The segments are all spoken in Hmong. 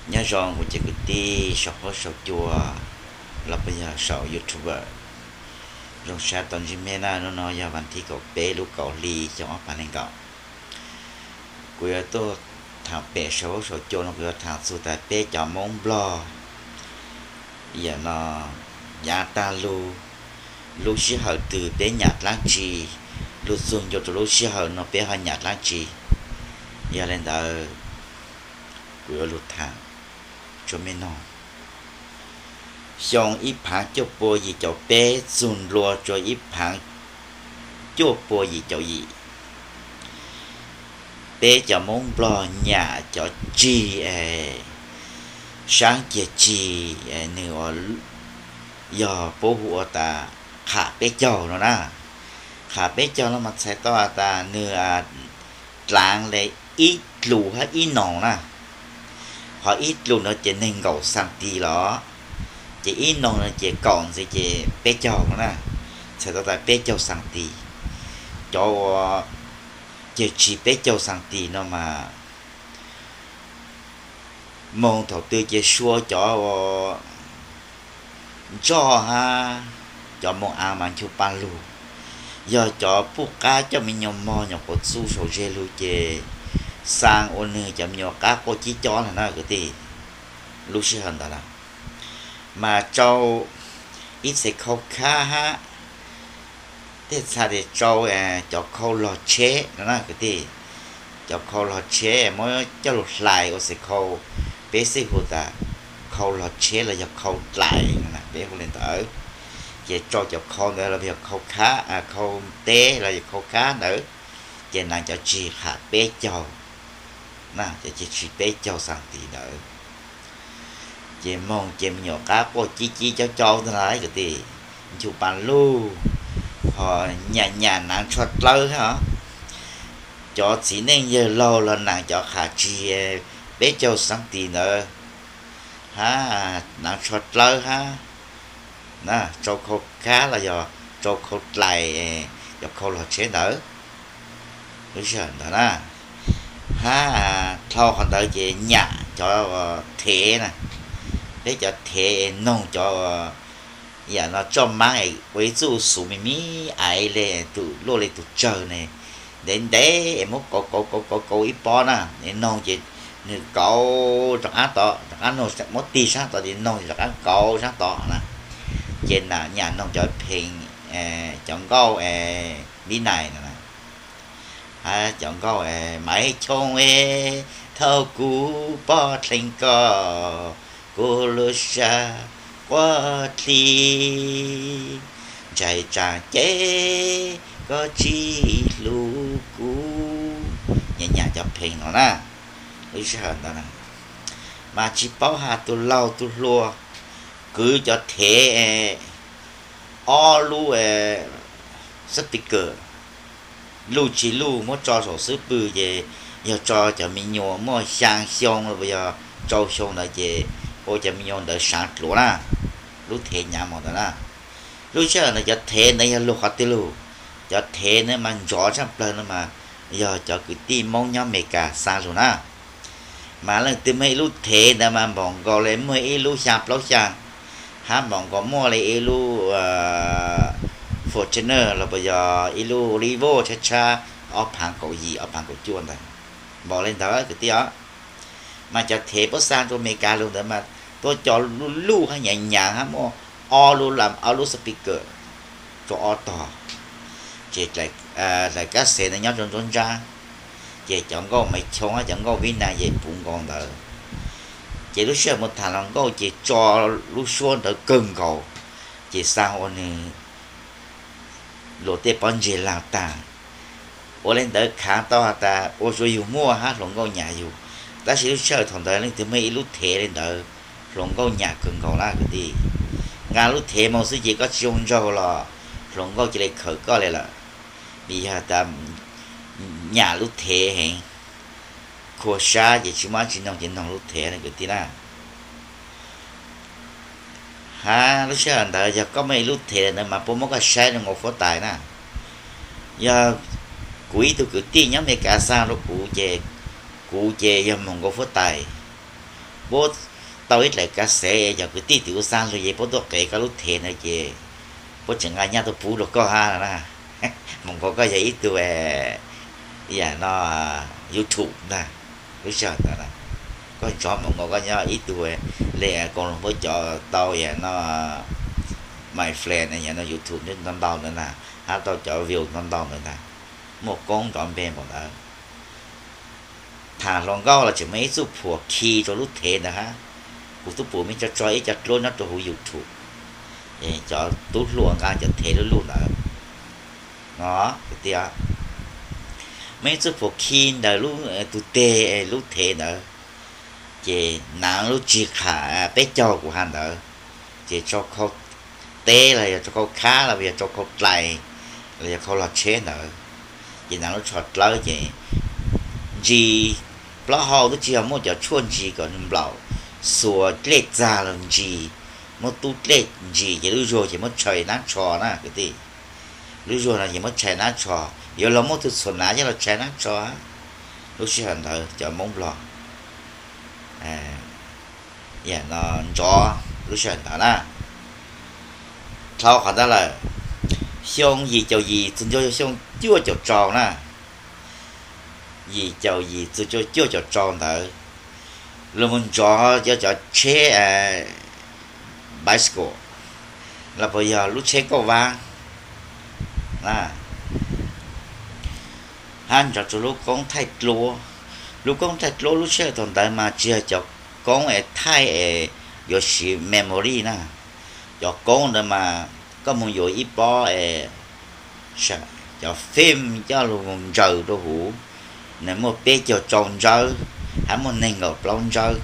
Nyob zoo kuv cov kwv tij saum huab saum cua los puas yog saum YouTube. Zoo sab tau ntsib mej na, hnub no yog vas thib kaum peb lub kaum hli xyoo ob phav nees nkaum. Kuv yuav tuaj tham pem saum huab saum cua no kuv yuav tham txug tas peb cov Moob Nplog yam no yav tag lug, lub sij hawm twg peb nyam dlaab tsi, lug txug ncua rua lub sij hawm no peb ho nyam dlaab tsi. Yog le ntawd kuv yuav lug tham rua mej noog. Xyoo ib phaav cuaj pua yim caum peb txug nplua rua ib phaav cuaj pua yim caum yim, peb cov Moob Nplog nyam cov tsig es saab ciag tsig, nwg yog puab hu ua tas qham peb caug no na. Qham peb caug no mas txhais tau has tas nwg dlaav le ib dlus hab ib noog na. Ho ib dlus no ces neeg nkaum xaa tis los, ces ib noog no ces kaum ntxiv ces peb caug no na. Txhais tau tas peb caug xaa tis. Cov uas ceg tsig peb caug xaa tis no mas moog thaum twg ces sua cov uas ntsoj hab cov moog aav mas ncu pa lug. Yog cov puj qab coj me nyuam mog nyuam qhuav txug saum zeg lug ces xaa ua nwg cov me nyuam qab quaj cib cob lawm na kwv tij. Lub sij hawm ntawd na mas rau ib txhais khau khab hab tej txha tes rau cov khau log tsheb no na kwv tij. Cov khau log tsheb muab coj lug hlais ua txhais khau, peb xij hu tas khau log tsheb los yog khau dlais no na peb hu le ntawd. Ces rau cov khau ntawd los yog khau khab, khau teb los yog khau khab ntawd, ces naav cov tsig qham peb caug na, cov tsig peb caug xaa tis ntawd. Ces moog ces me nyuam qab quaj cib cib cob cob ntag lauj kwv tij, ncu pa lug, ho nyam nyam naav tsho dlawb hab os. Cov txiv neej yawg laug los naav cov qham tsig peb caug xaa tis ntawd hab, naav tsho dlawb hab, rau khau khab los yog rau khau dlais, cov khau log tsheb ntawd, lub sij hawm ntawd na. Hab dlhau qhov ntawd ces nyam cov thev na, peb cov thev noog cov yam no tsoj maab es ua ib txuj xuv me me aiv le, tus luaj le tus tsawg ne, ntev ntev es muab kauv kauv kauv kauv kauv ib pob na, noog ces nwg kauv rov qab tod, rov qab noog muab tig saab tod ces noog ces rov qab kauv saab tod na. Ces nyam noog cov pheej, cov nkauj Vib Nais no, hab cov nkauj Maiv Choo e, thauj kuv pob dlheev ko, kuv lub sab quas dlig, ntsais tsaam ces koj tsi hlub kuv. Nyam nyam cov pheej no na, lub sij hawm ntawd na, mas tsi paub has tug laug tug hluas kwv cov thev ob lub speaker, luj tsi luj muab tso saum xub pwg ces yog tso cov me nyuam muaj xyaa xyoo los yog rau xyoo ntawd ces ua cov me nyuam ntawd saav dluav na, lub thev nyav mos ntawd na. Lub sij hawm ntawd cov thev ntawd yog lug qhov twg lug? Cov thev ntawd mas nrov tshaj plawg no mas yog cov kwv tij Moob nyob Amelikas xa lug na. Mas leej twg muaj ib lub thev ntawd mas npaum nkaus le muaj ib lub xyaa plaub xyaa, hab npaum nkaus muaj le ib lub Fortuner los puas yog ib lub Revo tshab tshab ob phaav kaum yim ob phaav kaum cuaj ntawd, npaum le ntawd kwv tij os. Mas cov thev puab xa rua Amelikas lug ntawd mas tuab cov luj luj hab nyav nyav hab muaj ob lub lam ob lub speaker rua ob tog, ces dlaim kab xev ntawd nyob rua nruab nrab, ces cov nkauj Maiv Choo hab cov nkauj Vib Nais ces puv nkaus ntawd. Ces lub sij hawm mus tham hluas nkauj ces tso lub suab ntawd kawg nkaus, ces xa ua nwg luas tej pob ntseg laag taag. Ua le ntawd khaav tau has tas ua rua yug muaj hab hluas nkauj nyam yug. Tab sis lub sij hawm thaum ntawd leej twg muaj ib lub thev le ntawd, hluas nkauj nyam kawg nkaus na kwv tij. Nqaa lub thev moog xwb ces koj tsi zoo nraug los hluas nkauj cia le khawm koj le lawm, vim yog tas nyam lub thev heev. Khua sab ces tsi muaj dlaab tsi noog ces noog lub thev na kwv tij na. Hab lub sij hawm ntawd yog koj muaj ib lub thev ntawd mas puab muab koj saib rua nkaus huab tais na. Yog kuv ib tug kwv tij nyob Amelikas xa rua kuv ces, kuv ces yog moog nkaus huab tais, Puab tau ib daim kas xev cov kwv tij tim ub xab lug ces puab tuaj qev koj lub thev ntawd ces puab tseem nqa nyaj tuaj pub rau koj hab na. Mus nkaus koj yog ib tug yam no YouTube na, lub sij hawm ntawd na, koj nrov mus nkaus koj nyob ib tug le koom lug puab cov tau yam no my friend yam no YouTube ntau ntau ntawd na, hab tau cov view ntau ntau ntawd na, muaj koob nrov npe npaum ntawd. Tham hluas nkauj los tseem muaj ib txuj phuam khi rau lub thev ntawd hab. Kuv tub pum mej tso tso ib co dluab nyob rau huv YouTube, cov tub hluas nqa cov thev luj luj ntawd no, kwv tij, muaj ib txuj phuam khi ntawm tug teg lub thev ntawd, ces naav lub tsig qham peb caug kuv has ntawd, ces tsau khau teb los yog tsau khau khab los yog tsau khau dlais los yog khau log tsheb ntawd, ces naav lub tsho dlawb ces ntsis plaub hau twb tsis yog muaj cov tshuaj ntsis kom nws nplaum, xuas dlej txag los ntsis, muab tub dlej ntsis ces lub zuag ces muab tshais nab tsho na kwv tij. Lub zuag no ces muab tshais nab tsho, yuav los muab tug txhuam nav coj los tshais nab tsho. Lub sij hawm ntawd cov Moob Nplog yam no nrov lub sij hawm ntawd na. Dhau qhov ntawd lawm, xyoo yim caum yim txug ntua xyoo cuaj caum rau na, yim caum yim txug cuaj caum rau ntawd, luag mus nrov cov, cov tsheb bicycle los puas yog lub tsheb kauj vab hab nrov rau lub koob thaij dluab. Lub koob thaij dluab lub sij hawm thaum ntawd mas tsis yog cov koob es thaij es yuav siv memory na. Cov koob ntawd mas koj mus yuav ib pob es cov film coj lug mus ntsaws rau huv, nws muaj peb caug rau ntsawb hab muaj neeg nkaum plaub ntsawb.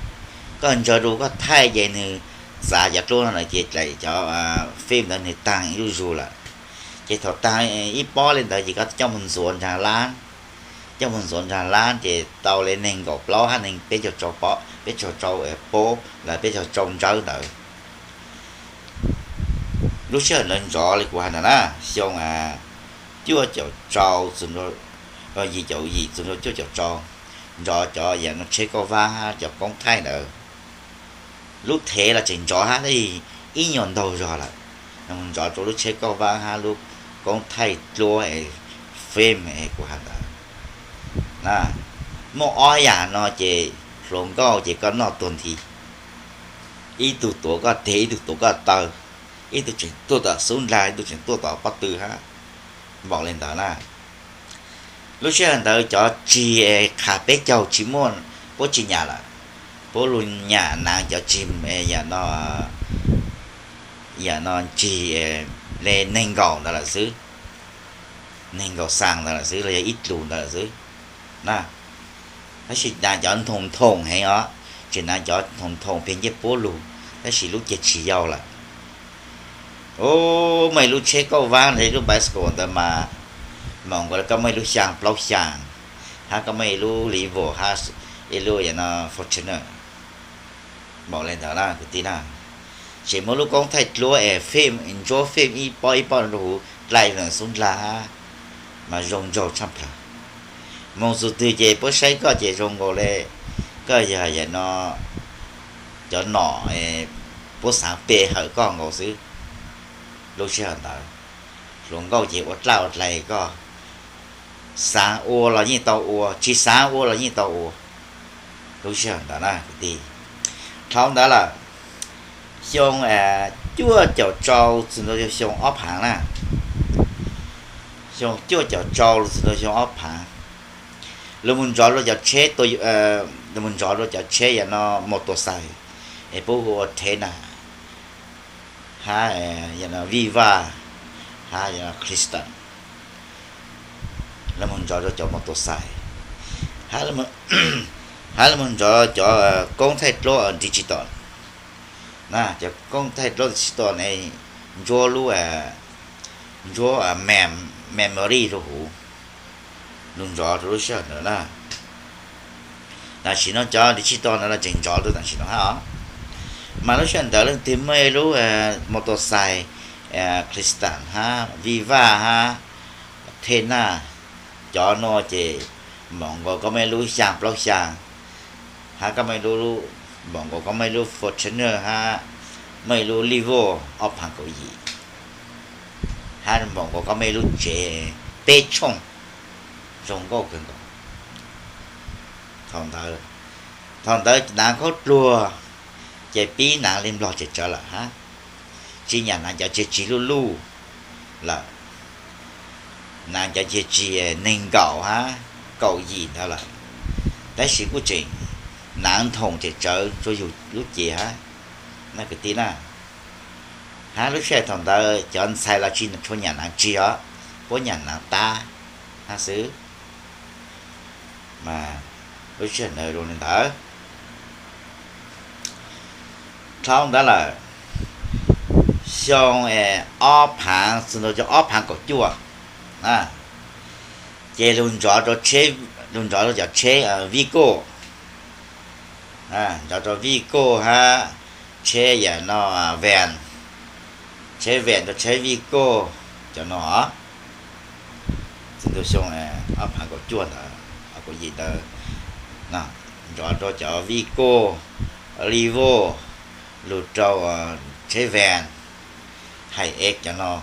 Koj ntsaws rau koj thaij ces nws txav cov dluab no lawm ces dlaim cov film ntawd nws taag ib lub zug lawm. Ces thaum taag ib pob li ntawd ces koj coj mus ntxuav nraag lab, coj mus ntxuav nraag lab ces tau li neeg nkaum plaub hab neeg peb caug rau pob, peb caug rau pob los peb caug rau ntsawb ntawd. Lub sij hawm ntawd nrov li kuv has ntawd na, xyoo cuaj caum rau, yim caum yim txug rau cuaj caum rau, nrov cov yam no tsheb kauj vab hab cov koob thaij ntawd. Lub thev los tseem nrov hab tab sis ib nyuas ntaug zog lawm, nrov rau lub tsheb kauj vab hab lub koob thaij dluab es film es kuv has ntawd. Muaj ob yam no ces hluas nkauj ces koj noj tuag nthi, ib tug tuav koj teg, ib tug tuav koj taw, ib tug tseem tuaj tom xub ndlag, ib tug tseem tuaj tom pob tw hab, npaum li ntawd na. Lub sij hawm ntawd cov tsig qham peb caug tsis muaj, puab tsis nyam lawm, puab lug nyam naav cov tsig yam no, yam no tsig le neeg nkaum ntawd lawm xwb, neeg nkaum xaas ntawd lawm xwb los yog ib dlus ntawd lawm xwb na. Tab sis naav cov nthoom nthoom heev os, tseem naav cov nthoom nthoom peg ncej puab lug, tab sis lub ceg tsis yau lawm. Muaj ib lub tsheb kauj vab ntawd, ib lub bicycle ntawd mas, maum nkaus li koj muaj ib lub xyaa plaub xyaa, hab koj muaj ib lub Revo hab ib lub yam no Fortuner, npaum li ntawd na kwv tij na. Tseem muaj lub koob thaij dluab es film, ntsuab film ib pob ib pob rau huv dlai xub ndlag hab, mas zoo nraug tshaj plawg. Moog txug twg ces puab saib koj ces zoo nkaus li koj yog yam no cov nom puab xaav pe hawm koj nkaus xwb. Lub sij hawm ntawd hluas nkauj ces ua dlaj ua dlai koj, xaav ua los yeej tau ua, tsis xaav ua los yeej tau ua. Lub sij hawm ntawd na kwv tij, dhau ntawd lawm, xyoo cuaj caum rau txug ntua xyoo ob phaav na, xyoo cuaj caum rau txug ntua xyoo ob phaav, luag mus nrov rau cov tsheb, luag mus nrov rau cov tsheb yam no motorcycle es puab hu ua Dana hab yam no Viva hab yam no Crystal. Luag mus nrov rau cov motorcycle, hab luag mus nrov cov koob thaij dluab digital na, cov koob thaij dluab digital ne, ntsuab lub, ntsuab memory rau huv, luag nrov rau lub sij hawm ntawd na. Tam sim no cov digital ntawd los tseem nrov rau tam sim no hab os. Mas lub sij hawm ntawd leej twg muaj ib lub motorcycle, Crystal hab Viva hab Dana, cov no ces maum nkaus koj muaj ib lub xyaa plaub xyaa, hab koj muaj ib lub Npaum nkaus koj muaj ib lub Fortuner hab, muaj ib lub Revo ob phaav kaum yim, hab npaum nkaus koj muaj ib lub tsev peb tshooj zoo nkauj kawg nkaus. Thaum ntawd, thaum ntawd naav khaub dluag ces pib naav li Nplog tseem tsawv lawm hab, tsis nyam naav cov ceg tsig luj luj lawm, naav cov ceg tsig neeg nkaum hab kaum yim ntawd lawm, tab sis kuj tseem naav nthoom tseem tsawv rua yug lub cev hab, na kwv tij na. Hab lub sij hawm thaum ntawd cov ntxhais los tsis tshua nyam naav tsig os, puab nyam naav tab hab xwb. Mas lub sij hawm ntawd zoo li ntawd. Dhau ntawd lawm, xyoo ob phaav txug rua cov ob phaav kaum cuaj, ces lug nrov rua, lug nrov rua cov tsheb Vigo, nrov rua Vigo hab tsheb yam no, van, tsheb van rua tsheb Vigo cov no. Txug ntu xyoo ob phaav kaum cuaj ntawd, kaum yim ntawd, nrov rua cov Vigo, Revo, lug rua tsheb van, Hi-Ace cov no,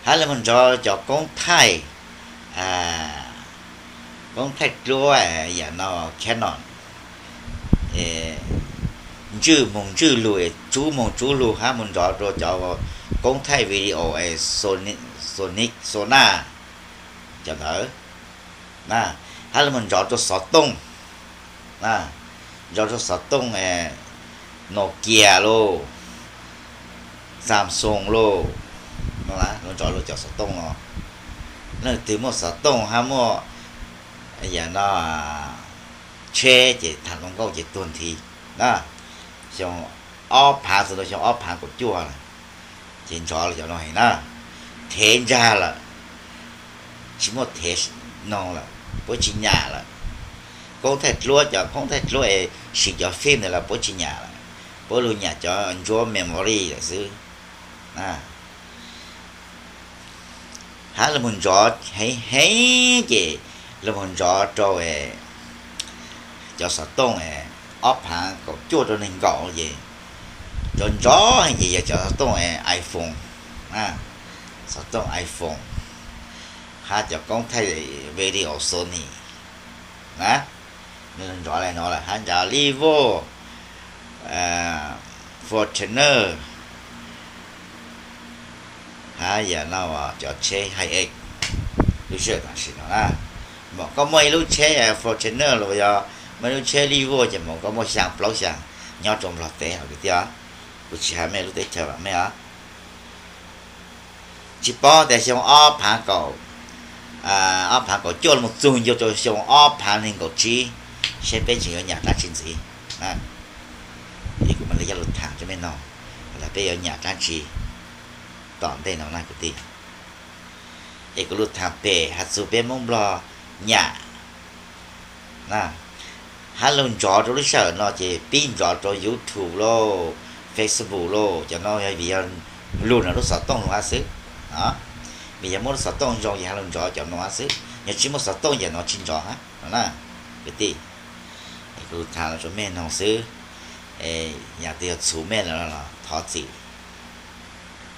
hab lug moog nrov cov koob thaij, koob thaij dluab yam no, Canon, ntswj moog ntswj lug, tsub moog tsub lug, hab moog nrov rua cov koob thaij video, Sony, Sony, Sonar cov ntawd, hab lug moog nrov rua xov tooj, nrov rua xov tooj, Nokia lauj, Samsung lauj, lug nrov rua cov xov tooj no. Leej twg muaj xov tooj hab muaj yam no tsheb ces thaam zoo nkauj ces tuag nthi na. Xyoo ob phaav txug rua xyoo ob phaav kaum cuaj lawm, ces nrov cov no heev na, thev ntsag lawm, tsis muaj thev noog lawm, puab tsis nyam lawm. Koob thaij dluab, cov koob thaij dluab es siv cov film ntawd los puab tsis nyam lawm, puab lug nyam cov ntsuab memory lawm xwb. Hab lug moog nrov heev heev ces lug moog nrov rua cov xov tooj ob phaav kaum cuaj rua neeg nkaum ces nrov nrov heev ces yog cov xov tooj iPhone, xov tooj iPhone, hab cov koob thaij video Sony na. Nrov le no lawm hab nrov Revo, Fortuner, hab yam no cov tsheb Hi-Ace. Lub sij hawm tam sim no na, npaum koj muaj ib lub tsheb Fortuner los yog muaj ib lub tsheb Revo ces npaum koj muaj xyaa plaub xyaa nyob rua Nplog teb os kwv tij. Kuv tsis has mej lub teb chaws los mej os. Tsis paub tias xyoo ob phaav kaum, ob phaav kaum cuaj los txug ncu rua xyoo ob phaav neeg nkaum tsib, seb peb tseem yuav nyam dlaab tsi ntxiv. Es kuv mam li coj lug thaam rua mej noog, los peb yuav nyam dlaab tsi tom ntej no na kwv tij. Es kuv lug thaam pem has txug peb Moob Nplog nyam na, hab lug nrov rua lub sij hawm no ces pib nrov rua YouTube lauj, Facebook lauj, cov no yog vim yog lug nrov lub xov tooj lug hab xwb. Vim yog muab lub xov tooj zoo ces hab lug nrov cov no hab xwb, yog tsis muaj xov tooj ces no tsis nrov hab no na kwv tij. Es kuv lug thaam los rua mej noog xwb, yam twg yog txhuv mej lawm los thov txim,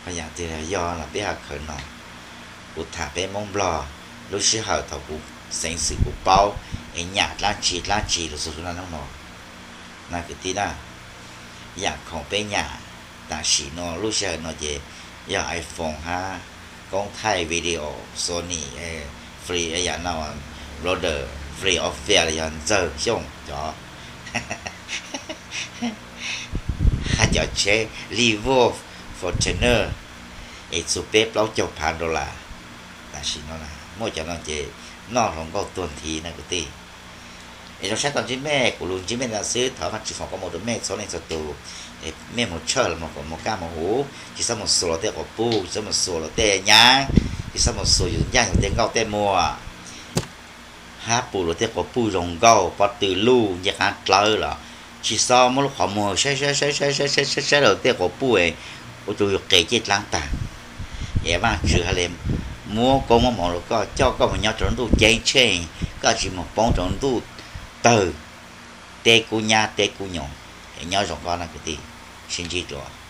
ho yam twg yog los peb ho khaws noog. Kuv thaam peb Moob Nplog lub sij hawm thaum kuv xeev xwm kuv paub es nyam dlaab tsi dlaab tsi lug txug nub no na kwv tij na. Yam khoom peb nyam tam sim no lub sij hawm no ces yog iPhone hab koob thaij video Sony, free yam no, brother, free of fear los yog Ntxawg Xyooj cov, hab cov tsheb Revo, Fortuner, es txug peb plaub caug phaav dollar. Tam sim no muaj cov no ces noj hluas nkauj tuag nthi na kwv tij. Es zoo saib tau ntsib mej, kuv lug ntsib mej ntawd xwb, thov Vaajtswv foom koob moov rua mej txhua leej txhua tug. Mej moog tshawj los moog kom moog kaaj moog huv, tsis xob moog xuas luas tej quas puj, tsis xob moog xuas luas tej nyaav, tsis xob moog xuas yus ncaaj yus tej nkauj tej muag, hab pum luas tej quas puj zoo nkauj, pob tw luj, ncej qaab dlawb los tsis xob muab lub qhov muag saib saib saib saib saib saib saib luas tej quas puj ua rua yus qes ceeb dlaab taag. Es Vaajtswv hab le muab koob muab moov rua koj, coj koj moog nyob rua ntuj ceeb tsheej, koj tsis moog poob rua ntuj tawg. Tej kub nyab tej kub nyoog, nyob zoo koj na kwv tij, sib ntsib dua.